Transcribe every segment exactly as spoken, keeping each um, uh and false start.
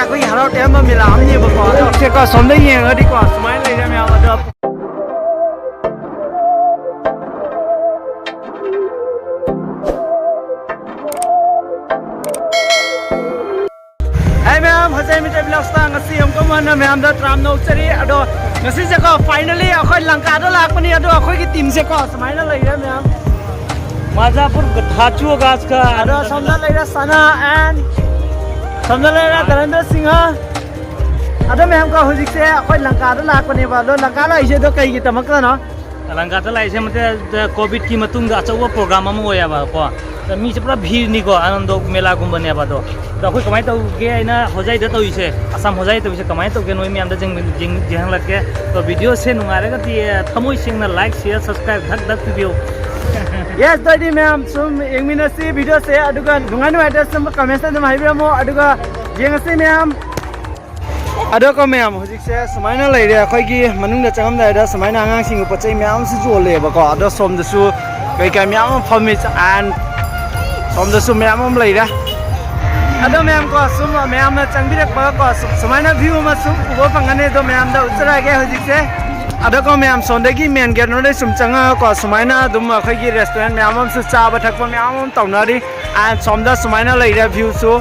ꯑꯩꯈꯣꯏꯒꯤ ꯍꯔꯥꯎ ꯇꯌꯥꯝꯕ ꯃꯦꯂꯥ ꯑꯃꯅꯦꯕꯀꯣ꯫ ꯑꯗꯣ ꯁꯦꯀꯣ, ꯁꯣꯝꯗ ꯌꯦꯡꯉꯒꯗꯤꯀꯣ, ꯁꯨꯃꯥꯏꯅ ꯂꯩꯔꯦ ꯃꯌꯥꯝ꯫ ꯑꯗꯣ ꯑꯩ ꯃꯌꯥꯝ, ꯍꯣꯖꯥꯏ ꯃꯤꯇꯩ ꯕ꯭ꯂꯣꯛꯁꯇ ꯉꯁꯤ ꯑꯃꯨꯛꯀ ꯍꯟꯅ ꯃꯌꯥꯝꯗ ꯇꯔꯥꯝꯅ ꯑꯣꯛꯆꯔꯤ꯫ ꯑꯗꯣ ꯉꯁꯤꯁꯦꯀꯣ, finally ꯑꯩꯈꯣꯏ ꯂꯪꯀꯥꯗ ꯂꯥꯛꯄꯅꯤ꯫ ꯑꯗꯣ ꯑꯩꯈꯣꯏꯒꯤ ꯇꯤꯝꯁꯦꯀꯣ, ꯁꯨꯃꯥꯏꯅ ꯂꯩꯔꯦ ꯃꯌꯥꯝ꯫ ꯃꯥꯖꯥꯄꯨꯔ ꯊꯥꯆꯨ ꯑꯒꯥꯁ ꯀ ꯑꯗꯣ ꯁꯣꯝꯗ ꯂꯩꯔꯦ ꯁꯅꯥ and ꯁꯣꯝꯗ ꯂꯩꯔꯦ ꯙꯔꯃꯦꯟꯗ꯭ꯔ ꯁꯤꯡꯍ꯫ ꯑꯗꯣ ꯃꯌꯥꯝꯀꯣ, ꯍꯧꯖꯤꯛꯁꯦ ꯑꯩꯈꯣꯏ ꯂꯪꯀꯥꯗ ꯂꯥꯛꯄꯅꯦꯕ꯫ ꯑꯗꯣ ꯂꯪꯀꯥ ꯂꯥꯛꯏꯁꯦ ꯑꯗꯣ ꯀꯩꯒꯤꯗꯃꯛꯇꯅꯣ? ꯂꯪꯀꯥꯗ ꯂꯥꯛꯏꯁꯦ ꯃꯇꯦ-, ꯀꯣꯚꯤꯗꯀꯤ ꯃꯇꯨꯡꯗ ꯑꯆꯧꯕ ꯄ꯭ꯔꯣꯒ꯭ꯔꯥꯝ ꯑꯃ ꯑꯣꯏꯌꯦꯕꯀꯣ꯫ ꯑꯗ ꯃꯤꯁꯦ ꯄꯨꯔꯥ ꯚꯤꯔꯅꯤꯀꯣ, ꯑꯅꯟꯗꯣ ꯃꯦꯂꯥꯒꯨꯝꯕꯅꯦꯕ꯫ ꯑꯗꯣ, ꯑꯗꯣ ꯑꯩꯈꯣꯏ ꯀꯃꯥꯏꯅ ꯇꯧꯒꯦ ꯍꯥꯏꯅ ꯍꯣꯖꯥꯏꯗ ꯇꯧꯔꯤꯁꯦ, ꯑꯁꯥꯝ ꯍꯣꯖꯥꯏꯗ ꯇꯧꯔꯤꯁꯦ ꯀꯃꯥꯏꯅ ꯇꯧꯒꯦ, ꯅꯣꯏ ꯃꯌꯥꯝꯗ ꯌꯦꯡ-, ꯌꯦꯡ-, ꯌꯦꯡꯍꯜꯂꯛꯀꯦ꯫ ꯑꯗꯣ ꯚꯤꯗꯤꯑꯣꯁꯦ ꯅꯨꯡꯉꯥꯏꯔꯒꯗꯤ ꯊꯃꯣꯏ ꯁꯦꯡꯅ like, share, subscribe ꯙꯛ ꯙꯛ ꯄꯤꯕꯤꯌꯨ꯫ Yes, ꯑꯗꯨꯑꯣꯏꯗꯤ ꯃꯌꯥꯝ ꯁꯨꯝ ꯌꯦꯡꯃꯤꯟꯅꯁꯤ ꯚꯤꯗꯤꯑꯣꯁꯦ, ꯑꯗꯨꯒ ꯅꯨꯡꯉꯥꯏ ꯅꯨꯡꯉꯥꯏꯇ ꯁꯨꯝ ꯀꯃꯦꯟꯁꯇ ꯑꯗꯨꯝ ꯍꯥꯏꯕꯤꯔꯝꯃꯣ, ꯑꯗꯨꯒ ꯌꯦꯡꯉꯁꯤ ꯃꯌꯥꯝ꯫ ꯑꯗꯣꯀꯣ ꯃꯌꯥꯝ, ꯍꯧꯖꯤꯛꯁꯦ ꯁꯨꯃꯥꯏꯅ ꯂꯩꯔꯦ꯫ ꯑꯩꯈꯣꯏꯒꯤ ꯃꯅꯨꯡꯗ ꯆꯪꯉꯝꯗꯥꯏꯗ ꯁꯨꯃꯥꯏꯅ ꯑꯉꯥꯡꯁꯤꯡꯒꯤ ꯄꯣꯠ ꯆꯩ ꯃꯌꯥꯝ ꯑꯃꯁꯨ ꯌꯣꯜꯂꯦꯕꯀꯣ꯫ ꯑꯗꯣ ꯁꯣꯝꯗꯁꯨ ꯀꯩꯀꯥ ꯃꯌꯥꯝ ꯑꯃ ꯐꯝꯃꯤ, and ꯁꯣꯝꯗꯁꯨ ꯃꯌꯥꯝ ꯑꯃ ꯂꯩꯔꯦ꯫ ꯑꯗꯣ ꯃꯌꯥꯝ ꯀꯣ, ꯁꯨꯝ ꯃꯌꯥꯝꯅ ꯆꯪꯕꯤꯔꯛꯄꯒ ꯀꯣ, ꯁꯨꯝ, ꯁꯨꯃꯥꯏꯅ view ꯑꯃ ꯁꯨꯝ ꯎꯕ ꯐꯪꯒꯅꯤ꯫ ꯑꯗꯣ ꯃꯌꯥꯝꯗ ꯎꯠꯆꯔꯛꯑꯒꯦ ꯍꯧꯖꯤꯛꯁꯦ꯫ ꯑꯗꯣꯀꯣ ꯃꯌꯥꯝ, ꯁꯣꯝꯗꯒꯤ main gate ꯔꯣꯝꯗꯒꯤ ꯁꯨꯝ ꯆꯪꯉꯒꯀꯣ, ꯁꯨꯃꯥꯏꯅ ꯑꯗꯨꯝ ꯑꯩꯈꯣꯏꯒꯤ restaurant ꯃꯌꯥꯝ ꯑꯃꯁꯨ ꯆꯥꯕ ꯊꯛꯄ ꯃꯌꯥꯝ ꯑꯃ ꯇꯧꯅꯔꯤ꯫ And ꯁꯣꯝꯗ ꯁꯨꯃꯥꯏꯅ ꯂꯩꯔꯦ view ꯁꯨ꯫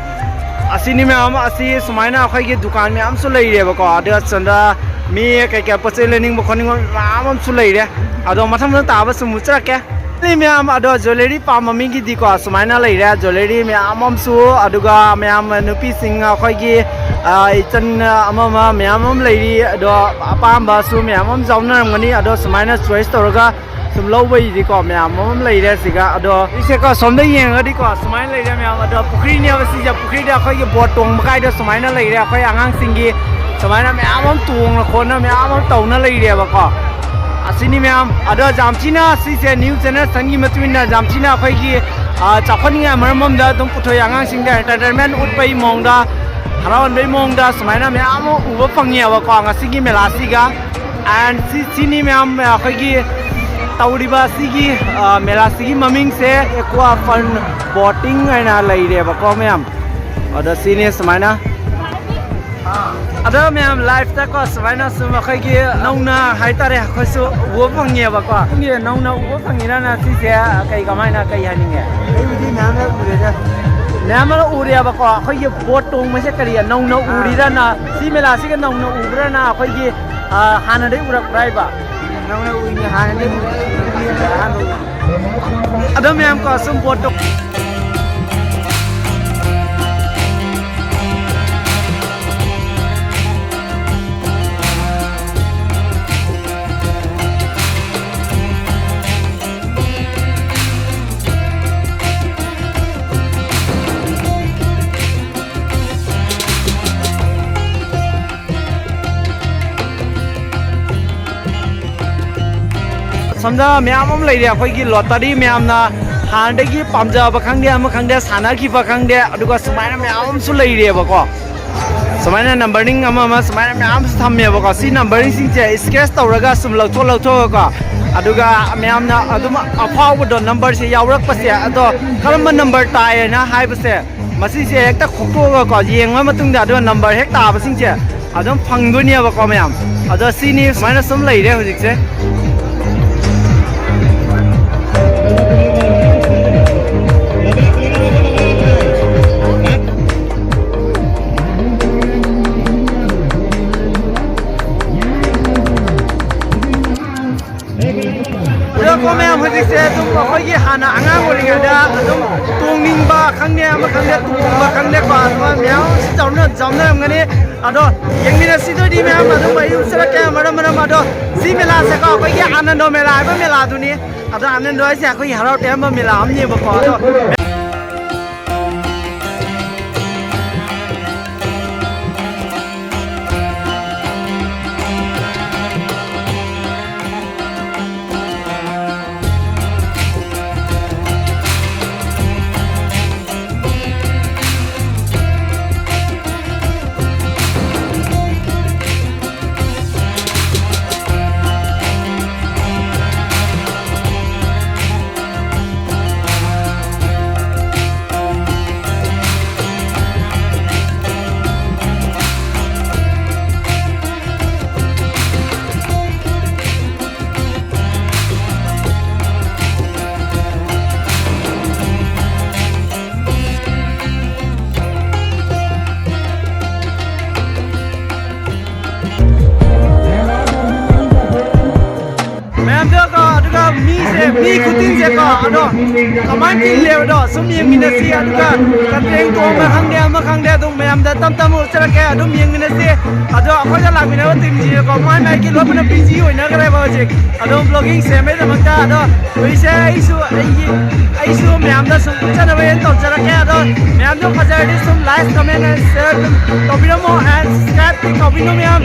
ꯑꯁꯤꯅꯤ ꯃꯌꯥꯝ, ꯑꯁꯤ ꯁꯨꯃꯥꯏꯅ ꯑꯩꯈꯣꯏꯒꯤ ꯗꯨꯀꯥꯟ ꯃꯌꯥꯝꯁꯨ ꯂꯩꯔꯦꯕꯀꯣ꯫ ꯑꯗꯨꯒ ꯁꯣꯝꯗ ꯃꯤ ꯀꯩꯀꯩ ꯄꯣꯠ ꯆꯩ ꯂꯩꯅꯤꯡꯕ ꯈꯣꯠꯅꯤꯡꯕ ꯃꯌꯥꯝ ꯑꯃꯁꯨ ꯂꯩꯔꯦ꯫ ꯑꯗꯣ ꯃꯊꯪ ꯃꯊꯪ ꯇꯥꯕ ꯁꯨꯝ ꯎꯠꯆꯔꯛꯀꯦ꯫ ꯁꯤ ꯃꯌꯥꯝ, ꯑꯗꯣ jewellery ꯄꯥꯝꯕ ꯃꯤꯒꯤꯗꯤꯀꯣ ꯁꯨꯃꯥꯏꯅ ꯂꯩꯔꯦ, jewellery ꯃꯌꯥꯝ ꯑꯃꯁꯨ꯫ ꯑꯗꯨꯒ ꯃꯌꯥꯝ ꯅꯨꯄꯤꯁꯤꯡ ꯑꯩꯈꯣꯏꯒꯤ, ꯑ, ꯏꯆꯟ ꯑꯃ ꯑꯃ ꯃꯌꯥꯝ ꯑꯃ ꯂꯩꯔꯤ꯫ ꯑꯗꯣ ꯑꯄꯥꯝꯕꯁꯨ ꯃꯌꯥꯝ ꯑꯃ ꯌꯥꯎꯅꯔꯝꯒꯅꯤ꯫ ꯑꯗꯣ ꯁꯨꯃꯥꯏꯅ choice ꯇꯧꯔꯒ ꯁꯨꯝ ꯂꯧꯕꯩꯗꯤꯀꯣ ꯃꯌꯥꯝ ꯑꯃ ꯂꯩꯔꯦ ꯁꯤꯒ꯫ ꯑꯗꯣ ꯁꯤꯁꯦꯀꯣ ꯁꯣꯝꯗ ꯌꯦꯡꯉꯒꯗꯤꯀꯣ ꯁꯨꯃꯥꯏꯅ ꯂꯩꯔꯦ ꯃꯌꯥꯝ꯫ ꯑꯗꯣ ꯄꯨꯈ꯭ꯔꯤꯅꯦꯕ ꯁꯤꯁꯦ, ꯄꯨꯈ꯭ꯔꯤꯗ ꯑꯩꯈꯣꯏꯒꯤ boat ꯇꯣꯡꯕ ꯀꯥꯏꯗꯣ ꯁꯨꯃꯥꯏꯅ ꯂꯩꯔꯦ꯫ ꯑꯩꯈꯣꯏ ꯑꯉꯥꯡꯁꯤꯡꯒꯤ ꯁꯨꯃꯥꯏꯅ ꯃꯌꯥꯝ ꯑꯃ ꯇꯣꯡꯅ ꯈꯣꯠꯅ ꯃꯌꯥꯝ ꯑꯃ ꯇꯧꯅ ꯂꯩꯔꯦꯕꯀꯣ꯫ ꯑꯁꯤꯅꯤ ꯃꯌꯥꯝ꯫ ꯑꯗꯣ ꯌꯥꯝ ꯊꯤꯅ ꯁꯤꯁꯦ new generation ꯒꯤ ꯃꯇꯨꯡ ꯏꯟꯅ ꯌꯥꯝ ꯊꯤꯅ ꯑꯩꯈꯣꯏꯒꯤ, ꯑ, ꯆꯥꯎꯈꯠꯅꯤꯡꯉꯥꯏ ꯃꯔꯝ ꯑꯃꯗ ꯑꯗꯨꯝ ꯄꯨꯊꯣꯛꯑꯦ꯫ ꯑꯉꯥꯡꯁꯤꯡꯗ entertainment ꯎꯠꯄꯒꯤ ꯃꯑꯣꯡꯗ, ꯍꯔꯥꯎꯍꯟꯕꯒꯤ ꯃꯑꯣꯡꯗ ꯁꯨꯃꯥꯏꯅ ꯃꯌꯥꯝ ꯑꯃ ꯎꯕ ꯐꯪꯉꯦꯕꯀꯣ ꯉꯁꯤꯒꯤ ꯃꯦꯂꯥꯁꯤꯒ꯫ And ꯁꯤ, ꯁꯤꯅꯤ ꯃꯌꯥꯝ ꯑꯩꯈꯣꯏꯒꯤ ꯇꯧꯔꯤꯕ ꯁꯤꯒꯤ, ꯑ, ꯃꯦꯂꯥꯁꯤꯒꯤ ꯃꯃꯤꯡꯁꯦ Aqua Fun Boating ꯍꯥꯏꯅ ꯂꯩꯔꯦꯕꯀꯣ ꯃꯌꯥꯝ꯫ ꯑꯗꯣ ꯁꯤꯅꯤ ꯁꯨꯃꯥꯏꯅ꯫ ꯑꯗꯣ ꯃꯌꯥꯝ, live ꯇꯀꯣ ꯁꯨꯃꯥꯏꯅ ꯁꯨꯝ ꯑꯩꯈꯣꯏꯒꯤ ꯅꯧꯅ ꯍꯥꯏꯇꯥꯔꯦ, ꯑꯩꯈꯣꯏꯁꯨ ꯎꯕ ꯐꯪꯉꯦꯕꯀꯣ꯫ ꯅꯪꯒꯤ ꯅꯧꯅ ꯎꯕ ꯐꯪꯉꯤꯔꯅ ꯁꯤꯁꯦ ꯀꯩ, ꯀꯃꯥꯏꯅ, ꯀꯩ ꯍꯥꯏꯅꯤꯡꯉꯦ? ꯑꯩꯕꯨꯗꯤ ꯃꯌꯥꯝ ꯂꯣꯏ ꯎꯔꯦꯗ꯫ ꯃꯌꯥꯝ ꯑꯃ ꯎꯔꯦꯕꯀꯣ꯫ ꯑꯩꯈꯣꯏꯒꯤ ꯕꯣꯠ ꯇꯣꯡꯕꯁꯦ ꯀꯔꯤ ꯅꯧꯅ ꯑꯥ꯫ ꯎꯔꯤꯔꯅ, ꯁꯤ ꯃꯦꯂꯥꯁꯤꯒ ꯅꯧꯅ ꯎꯕ꯭ꯔꯅ, ꯑꯩꯈꯣꯏꯒꯤ, ꯑ, ꯍꯥꯟꯅꯗꯒꯤ ꯎꯔꯛꯄ꯭ꯔꯥ ꯍꯥꯏꯕ? ꯅꯧꯅ ꯎꯏꯅꯦ, ꯍꯥꯟꯅꯗꯤ ꯎꯗ꯭ꯔꯤꯕꯅꯦ, ꯑꯍꯥꯟꯕ ꯎꯏꯅꯦ꯫ ꯑꯗꯣ ꯃꯌꯥꯝ ꯀꯣ, ꯁꯨꯝ ꯕꯣꯠꯇꯣ꯫ ꯁꯣꯝꯗ ꯃꯌꯥꯝ ꯑꯃ ꯂꯩꯔꯦ, ꯑꯩꯈꯣꯏꯒꯤ ꯂꯣꯇꯔꯤ ꯃꯌꯥꯝꯅ ꯍꯥꯟꯅꯗꯒꯤ ꯄꯥꯝꯖꯕ ꯈꯪꯗꯦ, ꯑꯃ ꯈꯪꯗꯦ, ꯁꯥꯟꯅꯈꯤꯕ ꯈꯪꯗꯦ, ꯑꯗꯨꯒ ꯁꯨꯃꯥꯏꯅ ꯃꯌꯥꯝ ꯑꯃꯁꯨ ꯂꯩꯔꯦꯕꯀꯣ꯫ ꯁꯨꯃꯥꯏꯅ ꯅꯝꯕꯔꯤꯡ ꯑꯃ ꯑꯃ ꯁꯨꯃꯥꯏꯅ ꯃꯌꯥꯝꯁꯨ ꯊꯝꯃꯦꯕꯀꯣ꯫ ꯁꯤ ꯅꯝꯕꯔꯤꯡꯁꯤꯡꯁꯦ scratch ꯇꯧꯔꯒ ꯁꯨꯝ ꯂꯧꯊꯣꯛ ꯂꯧꯊꯣꯛꯑꯒꯀꯣ, ꯑꯗꯨꯒ ꯃꯌꯥꯝꯅ ꯑꯗꯨꯝ ꯑꯐꯥꯎꯕꯗꯣ ꯅꯝꯕꯔꯁꯦ ꯌꯥꯎꯔꯛꯄꯁꯦ, ꯑꯗꯣ ꯀꯔꯝꯕ ꯅꯝꯕꯔ ꯇꯥꯏꯌꯦꯅ ꯍꯥꯏꯕꯁꯦ, ꯃꯁꯤꯁꯦ ꯍꯦꯛꯇ ꯈꯣꯛꯇꯣꯛꯑꯒꯀꯣ, ꯌꯦꯡꯉ ꯃꯇꯨꯡꯗ ꯑꯗꯨꯒ ꯅꯝꯕꯔ ꯍꯦꯛ ꯇꯥꯕꯁꯤꯡꯁꯦ ꯑꯗꯨꯝ ꯐꯪꯗꯣꯏꯅꯦꯕꯀꯣ ꯃꯌꯥꯝ꯫ ꯑꯗꯣ ꯁꯤꯅꯤ, ꯁꯨꯃꯥꯏꯅ ꯁꯨꯝ ꯂꯩꯔꯦ ꯍꯧꯖꯤꯛꯁꯦ꯫ ꯑꯗꯣ ꯀꯣ ꯃꯌꯥꯝ, ꯍꯧꯖꯤꯛꯁꯦ ꯑꯗꯨꯝ ꯑꯩꯈꯣꯏꯒꯤ ꯍꯥꯟꯅ ꯑꯉꯥꯡ ꯑꯣꯏꯔꯤꯉꯩꯗ ꯑꯗꯨꯝ ꯇꯣꯡꯅꯤꯡꯕ ꯈꯪꯗꯦ, ꯑꯃ ꯈꯪꯗꯦ, ꯇꯣꯡꯕ ꯈꯪꯗꯦꯀꯣ, ꯑꯗꯨꯃꯥꯏꯅ ꯃꯌꯥꯝ ꯑꯃꯁꯨ ꯇꯧꯅ-, ꯌꯥꯎꯅꯔꯝꯒꯅꯤ꯫ ꯑꯗꯣ ꯌꯦꯡꯃꯤꯟꯅꯁꯤꯗꯣꯏꯅꯤ ꯃꯌꯥꯝ, ꯑꯗꯨꯝ ꯑꯩ ꯆꯠꯂꯛꯀꯦ ꯃꯔꯝ ꯃꯔꯝ꯫ ꯑꯗꯣ ꯁꯤ ꯃꯦꯂꯥꯁꯦꯀꯣ ꯑꯩꯈꯣꯏꯒꯤ ꯑꯥꯅꯟꯗꯣ ꯃꯦꯂꯥ ꯍꯥꯏꯕ ꯃꯦꯂꯥꯗꯨꯅꯤ꯫ ꯑꯗꯣ ꯑꯥꯅꯟꯗꯣ ꯍꯥꯏꯁꯦ ꯑꯩꯈꯣꯏꯒꯤ ꯍꯔꯥꯎ ꯇꯌꯥꯝꯕ ꯃꯦꯂꯥ ꯑꯃꯅꯦꯕꯀꯣ꯫ ꯑꯗꯣ ꯃꯤ ꯈꯨꯇꯤꯟꯁꯦꯀꯣ, ꯑꯗꯣ ꯀꯃꯥꯏꯅ ꯇꯤꯜꯂꯦꯕꯗꯣ ꯁꯨꯝ ꯌꯦꯡꯃꯤꯟꯅꯁꯤ꯫ ꯑꯗꯨꯒ ꯀꯟꯇ꯭ꯔꯦꯡ ꯇꯣꯡꯕ ꯈꯪꯗꯦ, ꯑꯃ ꯈꯪꯗꯦ, ꯑꯗꯨꯝ ꯃꯌꯥꯝꯗ ꯇꯞ ꯇꯞꯅ ꯎꯠꯆꯔꯛꯀꯦ꯫ ꯑꯗꯨꯝ ꯌꯦꯡꯃꯤꯟꯅꯁꯤ꯫ ꯑꯗꯣ ꯑꯩꯈꯣꯏꯒ ꯂꯥꯛꯃꯤꯟꯅꯕ ꯇꯤꯝꯁꯤꯁꯨꯀꯣ, ꯃꯥꯏ ꯃꯥꯏꯒꯤ ꯂꯣꯏꯅ ꯕꯤꯖꯤ ꯑꯣꯏꯅꯈ꯭ꯔꯦꯕ ꯍꯧꯖꯤꯛ꯫ ꯑꯗꯣ ꯕ꯭ꯂꯣꯒꯤꯡ ꯁꯦꯝꯕꯩꯗꯃꯛꯇ꯫ ꯑꯗꯣ ꯍꯧꯖꯤꯛꯁꯦ ꯑꯩꯁꯨ ꯑꯩꯒꯤ, ꯑꯩꯁꯨ ꯃꯌꯥꯝꯗ ꯁꯨꯝ ꯎꯠꯆꯅꯕ ꯍꯦꯟꯅ ꯇꯧꯖꯔꯛꯀꯦ꯫ ꯑꯗꯣ ꯃꯌꯥꯝꯗꯣ ꯐꯖꯔꯗꯤ ꯁꯨꯝ like, comment and share ꯑꯗꯨꯝ ꯇꯧꯕꯤꯔꯝꯃꯣ, and subscribe ꯇꯧꯕꯤꯔꯝꯃꯣ ꯃꯌꯥꯝ꯫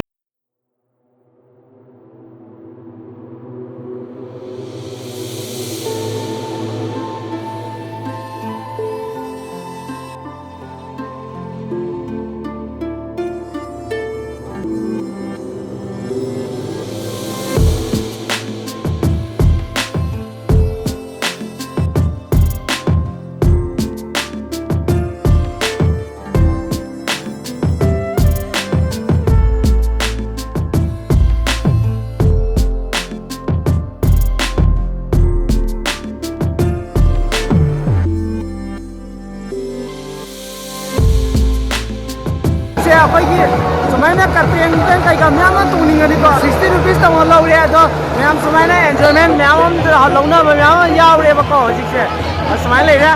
ꯁꯦ ꯑꯩꯈꯣꯏꯒꯤ ꯁꯨꯃꯥꯏꯅ ꯀꯇꯦꯡ ꯀꯩꯀꯥ ꯃꯌꯥꯝ ꯑꯃ ꯇꯣꯡꯅꯤꯡꯉꯗꯤꯀꯣ, sixty rupees ꯇꯧꯅ ꯂꯧꯔꯦ꯫ ꯑꯗꯣ ꯃꯌꯥꯝ ꯁꯨꯃꯥꯏꯅ enjoyment ꯃꯌꯥꯝ ꯑꯃ ꯂꯧꯅꯕ ꯃꯌꯥꯝ ꯑꯃ ꯌꯥꯎꯔꯦꯕꯀꯣ ꯍꯧꯖꯤꯛꯁꯦ꯫ ꯑꯁꯨꯃꯥꯏꯅ ꯂꯩꯔꯦ꯫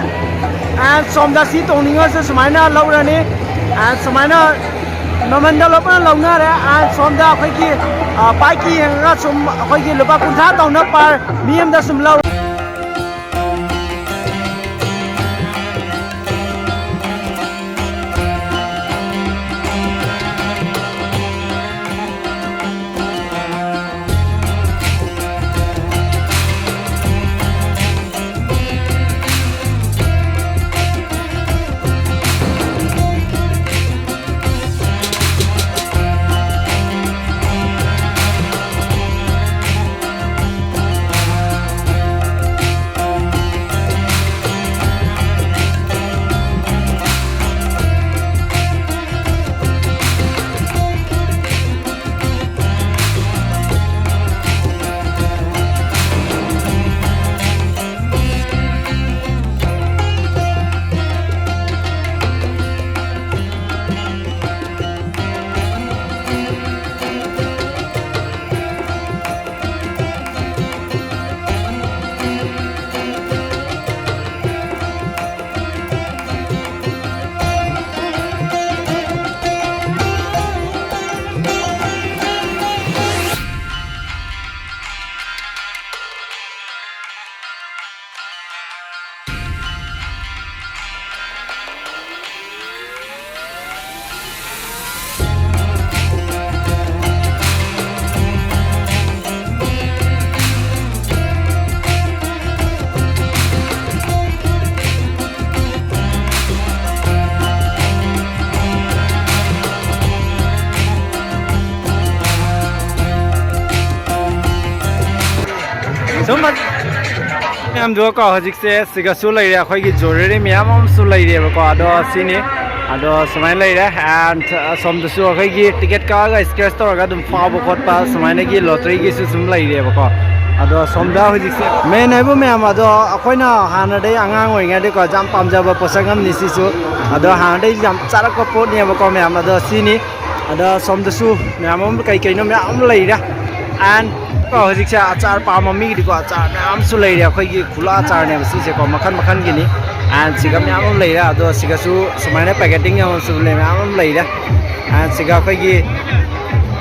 And ꯁꯣꯝꯗ ꯁꯤ ꯇꯣꯡꯅꯤꯡꯉꯁꯨ ꯁꯨꯃꯥꯏꯅ ꯂꯧꯔꯅꯤ꯫ And ꯁꯨꯃꯥꯏꯅ ꯃꯃꯟꯗ ꯂꯣꯏꯅ ꯂꯧꯅꯔꯦ꯫ And ꯁꯣꯝꯗ ꯑꯩꯈꯣꯏꯒꯤ, ꯑ, bike ꯀꯤ ꯌꯦꯡꯉꯒ ꯁꯨꯝ ꯑꯩꯈꯣꯏꯒꯤ ꯂꯨꯄꯥ ꯀꯨꯟꯊ꯭ꯔꯥ ꯇꯧꯅ per ꯃꯤ ꯑꯃꯗ ꯁꯨꯝ ꯂꯧꯔꯦ꯫ ꯃꯌꯥꯝꯗꯨꯀꯣ, ꯍꯧꯖꯤꯛꯁꯦ ꯁꯤꯒꯁꯨ ꯂꯩꯔꯦ, ꯑꯩꯈꯣꯏꯒꯤ ꯖ꯭ꯋꯦꯂꯔꯤ ꯃꯌꯥꯝ ꯑꯃꯁꯨ ꯂꯩꯔꯦꯕꯀꯣ꯫ ꯑꯗꯣ ꯁꯤꯅꯤ, ꯑꯗꯣ ꯁꯨꯃꯥꯏꯅ ꯂꯩꯔꯦ꯫ ꯑꯦꯟ ꯑꯁꯣꯝꯗꯁꯨ ꯑꯩꯈꯣꯏꯒꯤ ꯇꯤꯀꯦꯠ ꯀꯛꯑꯒ ꯁ꯭ꯀ꯭ꯔꯦꯆ ꯇꯧꯔꯒ ꯑꯗꯨꯝ ꯐꯥꯎꯕ ꯈꯣꯠꯄ ꯁꯨꯃꯥꯏꯅꯒꯤ ꯂꯣꯇꯔꯤꯒꯤꯁꯨ ꯁꯨꯝ ꯂꯩꯔꯦꯕꯀꯣ꯫ ꯑꯗꯣ ꯁꯣꯝꯗ ꯍꯧꯖꯤꯛꯁꯦ ꯃꯦꯟ ꯍꯥꯏꯕꯨ ꯃꯌꯥꯝ, ꯑꯗꯣ ꯑꯩꯈꯣꯏꯅ ꯍꯥꯟꯅꯗꯩ ꯑꯉꯥꯡ ꯑꯣꯏꯔꯤꯉꯩꯗꯩꯀꯣ ꯌꯥꯝ ꯄꯥꯝꯖꯕ ꯄꯣꯠꯁꯛ ꯑꯃꯅꯤ ꯁꯤꯁꯨ꯫ ꯑꯗꯣ ꯍꯥꯟꯅꯗꯩ ꯌꯥꯝ ꯆꯥꯔꯛꯄ ꯄꯣꯠꯅꯦꯕꯀꯣ ꯃꯌꯥꯝ꯫ ꯑꯗꯣ ꯁꯤꯅꯤ꯫ ꯑꯗꯣ ꯁꯣꯝꯗꯁꯨ ꯃꯌꯥꯝ ꯑꯃ ꯀꯩ ꯀꯩꯅꯣ ꯃꯌꯥꯝ ꯑꯃ ꯂꯩꯔꯦ꯫ ꯑꯦꯟ ꯀꯣ, ꯍꯧꯖꯤꯛꯁꯦ ꯑꯆꯥꯔ ꯄꯥꯝꯕ ꯃꯤꯒꯤꯗꯤꯀꯣ ꯑꯆꯥꯔ ꯃꯌꯥꯝꯁꯨ ꯂꯩꯔꯦ꯫ ꯑꯩꯈꯣꯏꯒꯤ ꯈꯨꯂꯥ ꯑꯆꯥꯔꯅꯦꯕ ꯁꯤꯁꯦꯀꯣ, ꯃꯈꯜ ꯃꯈꯜꯒꯤꯅꯤ꯫ ꯑꯦꯟ ꯁꯤꯒ ꯃꯌꯥꯝ ꯑꯃ ꯂꯩꯔꯦ꯫ ꯑꯗꯣ ꯁꯤꯒꯁꯨ ꯁꯨꯃꯥꯏꯅ ꯄꯦꯀꯦꯇꯤꯡ ꯑꯃꯁꯨ ꯂꯩ, ꯃꯌꯥꯝ ꯑꯃ ꯂꯩꯔꯦ꯫ ꯑꯦꯟ ꯁꯤꯒ ꯑꯩꯈꯣꯏꯒꯤ,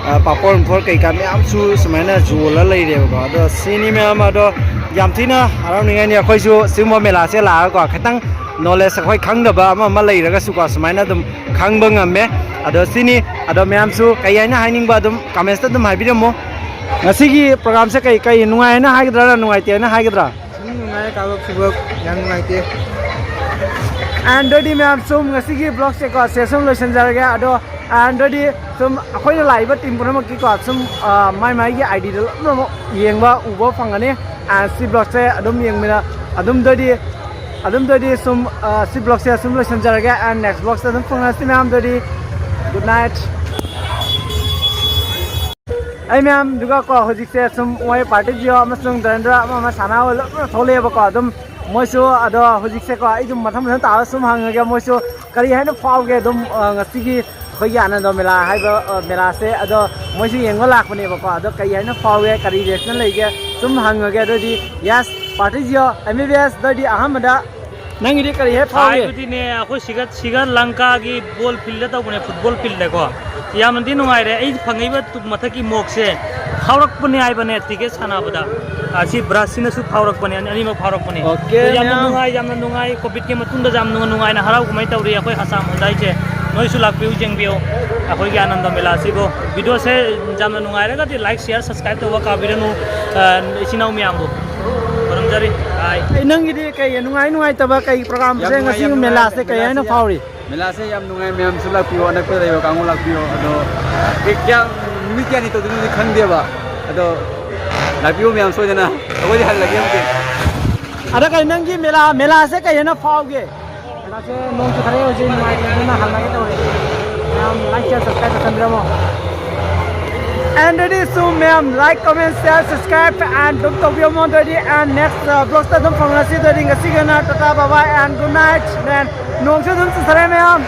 ꯑ, ꯄꯥꯄꯣꯔ ꯅꯨꯡꯄꯣꯔ ꯀꯩꯀꯥ ꯃꯌꯥꯝꯁꯨ ꯁꯨꯃꯥꯏꯅ ꯌꯣꯜꯂ ꯂꯩꯔꯦꯕꯀꯣ꯫ ꯑꯗꯣ ꯁꯤꯅꯤ ꯃꯌꯥꯝ꯫ ꯑꯗꯣ ꯌꯥꯝ ꯊꯤꯅ ꯍꯔꯥꯎꯅꯤꯡꯉꯥꯏꯅꯤ꯫ ꯑꯩꯈꯣꯏꯁꯨ ꯁꯤꯒꯨꯝꯕ ꯃꯦꯂꯥꯁꯦ ꯂꯥꯛꯑꯒꯀꯣ, ꯈꯤꯇꯪ ꯅꯣꯂꯦꯖ ꯑꯩꯈꯣꯏ ꯈꯪꯗꯕ ꯑꯃ ꯑꯃ ꯂꯩꯔꯒꯁꯨꯀꯣ, ꯁꯨꯃꯥꯏꯅ ꯑꯗꯨꯝ ꯈꯪꯕ ꯉꯝꯃꯦ꯫ ꯑꯗꯣ ꯁꯤꯅꯤ꯫ ꯑꯗꯣ ꯃꯌꯥꯝꯁꯨ ꯀꯩ ꯍꯥꯏꯅ ꯍꯥꯏꯅꯤꯡꯕ ꯑꯗꯨꯝ ꯀꯃꯦꯟꯁꯇ ꯑꯗꯨꯝ ꯍꯥꯏꯕꯤꯔꯝꯃꯣ꯫ ꯉꯁꯤꯒꯤ ꯄ꯭ꯔꯣꯒ꯭ꯔꯥꯝꯁꯦ ꯀꯩ, ꯀꯩ ꯅꯨꯡꯉꯥꯏꯅ ꯍꯥꯏꯒꯗ꯭ꯔꯥ, ꯅꯨꯡꯉꯥꯏꯇꯦꯅ ꯍꯥꯏꯒꯗ꯭ꯔꯥ? ꯁꯨꯝ ꯅꯨꯡꯉꯥꯏꯌꯦ, ꯀꯥꯕꯛ ꯁꯨꯕꯛ ꯌꯥꯝ ꯅꯨꯡꯉꯥꯏꯇꯦ꯫ ꯑꯦꯟ ꯑꯗꯨꯗꯤ ꯃꯌꯥꯝ ꯁꯨꯝ ꯉꯁꯤꯒꯤ ꯕ꯭ꯂꯣꯒꯁꯦꯀꯣ ꯁꯦ ꯁꯨꯝ ꯂꯣꯏꯁꯤꯟꯖꯔꯒꯦ꯫ ꯑꯗꯣ ꯑꯦꯟ ꯑꯗꯨꯗꯤ ꯁꯨꯝ ꯑꯩꯈꯣꯏꯅ ꯂꯥꯛꯏꯕ ꯇꯤꯝ ꯄꯨꯝꯅꯃꯛꯀꯤꯀꯣ ꯁꯨꯝ, ꯑ, ꯃꯥꯏ ꯃꯥꯏꯒꯤ ꯑꯥꯏ ꯗꯤꯗ ꯂꯣꯏꯅꯃꯛ ꯌꯦꯡꯕ ꯎꯕ ꯐꯪꯒꯅꯤ꯫ ꯑꯦꯟ ꯁꯤ ꯕ꯭ꯂꯣꯒꯁꯦ ꯑꯗꯨꯝ ꯌꯦꯡꯃꯤꯟꯅ-, ꯑꯗꯨꯝ ꯑꯗꯨꯗꯤ, ꯑꯗꯨꯝ ꯑꯗꯨꯗꯤ ꯁꯨꯝ, ꯑ, ꯁꯤ ꯕ꯭ꯂꯣꯒꯁꯦ ꯁꯨꯝ ꯂꯣꯏꯁꯤꯟꯖꯔꯒꯦ꯫ ꯑꯦꯟ ꯅꯦꯛꯁ ꯕ꯭ꯂꯣꯒꯁꯇ ꯑꯗꯨꯝ ꯐꯪꯉꯁꯤ ꯃꯌꯥꯝꯗꯨꯗꯤ꯫ Good night. ꯑꯩ ꯃꯌꯥꯝꯗꯨꯒ ꯀꯣ ꯍꯧꯖꯤꯛꯁꯦ ꯁꯨꯝ ꯃꯣꯏ ꯄꯥꯔꯇꯤ ꯖꯤꯑꯣ ꯑꯃꯁꯨꯡ ꯗ꯭ꯔꯦꯟꯗ꯭ꯔ ꯑꯃ ꯑꯃ ꯁꯥꯟꯅꯕ ꯂꯣꯏꯅ ꯊꯣꯛꯂꯛꯑꯦꯕꯀꯣ꯫ ꯑꯗꯨꯝ ꯃꯣꯏꯁꯨ ꯑꯗꯣ ꯍꯧꯖꯤꯛꯁꯦꯀꯣ ꯑꯩ ꯑꯗꯨꯝ ꯃꯊꯪ ꯃꯊꯪ ꯇꯥꯔꯒ ꯁꯨꯝ ꯍꯪꯉꯒꯦ ꯃꯣꯏꯁꯨ ꯀꯔꯤ ꯍꯥꯏꯅ ꯐꯥꯎꯒꯦ꯫ ꯑꯗꯨꯝ, ꯑ, ꯉꯁꯤꯒꯤ ꯑꯩꯈꯣꯏꯒꯤ ꯑꯥꯅꯟꯗ ꯃꯦꯂꯥ ꯍꯥꯏꯕ, ꯑ, ꯃꯦꯂꯥꯁꯦ ꯑꯗꯣ ꯃꯣꯏꯁꯨ ꯌꯦꯡꯕ ꯂꯥꯛꯄꯅꯦꯕꯀꯣ꯫ ꯑꯗꯣ ꯀꯔꯤ ꯍꯥꯏꯅ ꯐꯥꯎꯒꯦ, ꯀꯔꯤ ꯔꯤꯌꯦꯛꯁꯟ ꯂꯩꯒꯦ ꯁꯨꯝ ꯍꯪꯉꯒꯦ꯫ ꯑꯗꯨꯗꯤ yes, party Jio M B B S. ꯑꯗꯨꯗꯤ ꯑꯍꯥꯟꯕꯗ ꯅꯪꯒꯤꯗꯤ ꯀꯔꯤ ꯍꯦꯛ ꯐꯥꯎꯒꯦ? ꯍꯥꯏꯕꯗꯤꯅꯦ, ꯑꯩꯈꯣꯏ ꯁꯤꯒ, ꯁꯤꯒ ꯂꯪꯀꯥꯒꯤ ꯕꯣꯜ ꯐꯤꯜꯗ ꯇꯧꯕꯅꯦ, ꯐꯨꯠꯕꯣꯜ ꯐꯤꯜꯗꯀꯣ꯫ ꯌꯥꯝꯅꯗꯤ ꯅꯨꯡꯉꯥꯏꯔꯦ꯫ ꯑꯩ ꯐꯪꯉꯛꯏꯕ ꯇꯨ-, ꯃꯊꯛꯀꯤ ꯃꯣꯛꯁꯦ ꯐꯥꯎꯔꯛꯄꯅꯦ ꯍꯥꯏꯕꯅꯦ ꯇꯤꯀꯦꯠ ꯁꯥꯟꯅꯕꯗ꯫ ꯑꯁꯤ ꯕ꯭ꯔꯁꯁꯤꯅꯁꯨ ꯐꯥꯎꯔꯛꯄꯅꯦ, ꯑꯅꯤ-, ꯑꯅꯤꯃꯛ ꯐꯥꯎꯔꯛꯄꯅꯦ꯫ ꯑꯣꯀꯦ, ꯑꯗꯣ ꯌꯥꯝꯅ ꯃꯌꯥꯝ꯫ ꯅꯨꯡꯉꯥꯏ, ꯌꯥꯝꯅ ꯅꯨꯡꯉꯥꯏ꯫ ꯀꯣꯚꯤꯗꯀꯤ ꯃꯇꯨꯡꯗ ꯌꯥꯝ ꯅꯨꯡ-, ꯅꯨꯡꯉꯥꯏꯅ ꯍꯔꯥꯎ ꯀꯨꯝꯍꯩ ꯇꯧꯔꯤ ꯑꯩꯈꯣꯏ ꯑꯁꯥꯝ ꯍꯣꯟꯗꯥꯏꯁꯦ꯫ ꯅꯣꯏꯁꯨ ꯂꯥꯛꯄꯤꯌꯨ, ꯌꯦꯡꯕꯤꯌꯨ ꯑꯩꯈꯣꯏꯒꯤ ꯑꯥꯅꯟꯗ ꯃꯦꯂꯥꯁꯤꯕꯨ꯫ ꯚꯤꯗꯤꯑꯣꯁꯦ ꯌꯥꯝꯅ ꯅꯨꯡꯉꯥꯏꯔꯒꯗꯤ ꯂꯥꯏꯛ, ꯁꯤꯌꯥꯔ, ꯁꯕꯁꯀ꯭ꯔꯥꯏꯕ ꯇꯧꯕ ꯀꯥꯎꯕꯤꯔꯅꯨ, ꯑ, ꯏꯆꯤꯟ ꯏꯅꯥꯎ ꯃꯌꯥꯝꯕꯨ꯫ ꯈꯨꯔꯨꯝꯖꯔꯤ꯫ ꯕꯥꯏ꯫ ꯑꯩ ꯅꯪꯒꯤꯗꯤ ꯀꯩ ꯅꯨꯡꯉꯥꯏ ꯅꯨꯡꯉꯥꯏꯇꯕ ꯀꯩ ꯄ꯭ꯔꯣꯒ꯭ꯔꯥꯝꯁꯦ ꯌꯥꯝ ꯅꯨꯡꯉꯥꯏ, ꯉꯁꯤ ꯌꯥꯝ ꯅꯨꯡꯉꯥꯏ꯫ ꯃꯦꯂꯥꯁꯦ ꯀꯩ ꯍꯥꯏꯅ ꯃꯦꯂꯥꯁꯦ ꯌꯥꯝ, ꯐꯥꯎꯔꯤ? ꯃꯦꯂꯥꯁꯦ ꯌꯥꯝ ꯅꯨꯡꯉꯥꯏ, ꯃꯌꯥꯝꯁꯨ ꯂꯥꯛꯄꯤꯌꯣ, ꯑꯅꯛꯄꯗ ꯂꯩꯕ ꯀꯥꯡꯕꯨ ꯂꯥꯛꯄꯤꯌꯣ꯫ ꯑꯗꯣ ꯀꯩ-, ꯀꯌꯥꯝ, ꯅꯨꯃꯤꯠ ꯀꯌꯥꯅꯤ ꯇꯧꯗꯣꯏꯅꯣꯗꯤ ꯈꯪꯗꯦꯕ, ꯑꯗꯣ ꯂꯥꯛꯄꯤꯌꯨ ꯃꯌꯥꯝ ꯁꯣꯏꯗꯅ꯫ ꯑꯩꯈꯣꯏꯗꯤ ꯍꯜꯂꯒꯦ ꯍꯧꯖꯤꯛ꯫ ꯑꯗ ꯀꯩ ꯅꯪꯒꯤ ꯃꯦꯂꯥ, ꯃꯦꯂꯥꯁꯦ ꯀꯩ ꯍꯥꯏꯅ ꯐꯥꯎꯒꯦ? ꯃꯦꯂꯥꯁꯦ ꯅꯣꯡ ꯆꯨꯊꯔꯛꯑꯦ ꯍꯧꯖꯤꯛ, ꯅꯨꯡꯉꯥꯏꯇꯦ, ꯑꯗꯨꯅ ꯍꯜꯂꯒꯦ ꯇꯧꯔꯦ꯫ ꯃꯌꯥꯝ like, share, subscribe ꯇꯧꯁꯟꯕꯤꯔꯝꯃꯣ꯫ And ꯑꯗꯨꯗꯤ ꯁꯨꯝ ꯃꯌꯥꯝ like, comment, share, subscribe and ꯑꯗꯨꯝ ꯇꯧꯕꯤꯔꯝꯃꯣ꯫ ꯑꯗꯨꯗꯤ and next vlogꯇ ꯑꯗꯨꯝ ꯐꯪꯅꯁꯤ꯫ ꯑꯗꯨꯗꯤ ꯉꯁꯤꯒꯤꯅ Tata, bye bye and good night꯫ Then ꯅꯣꯡꯁꯨ ꯑꯗꯨꯝ ꯆꯨꯊꯔꯛꯑꯦ ꯃꯌꯥꯝ꯫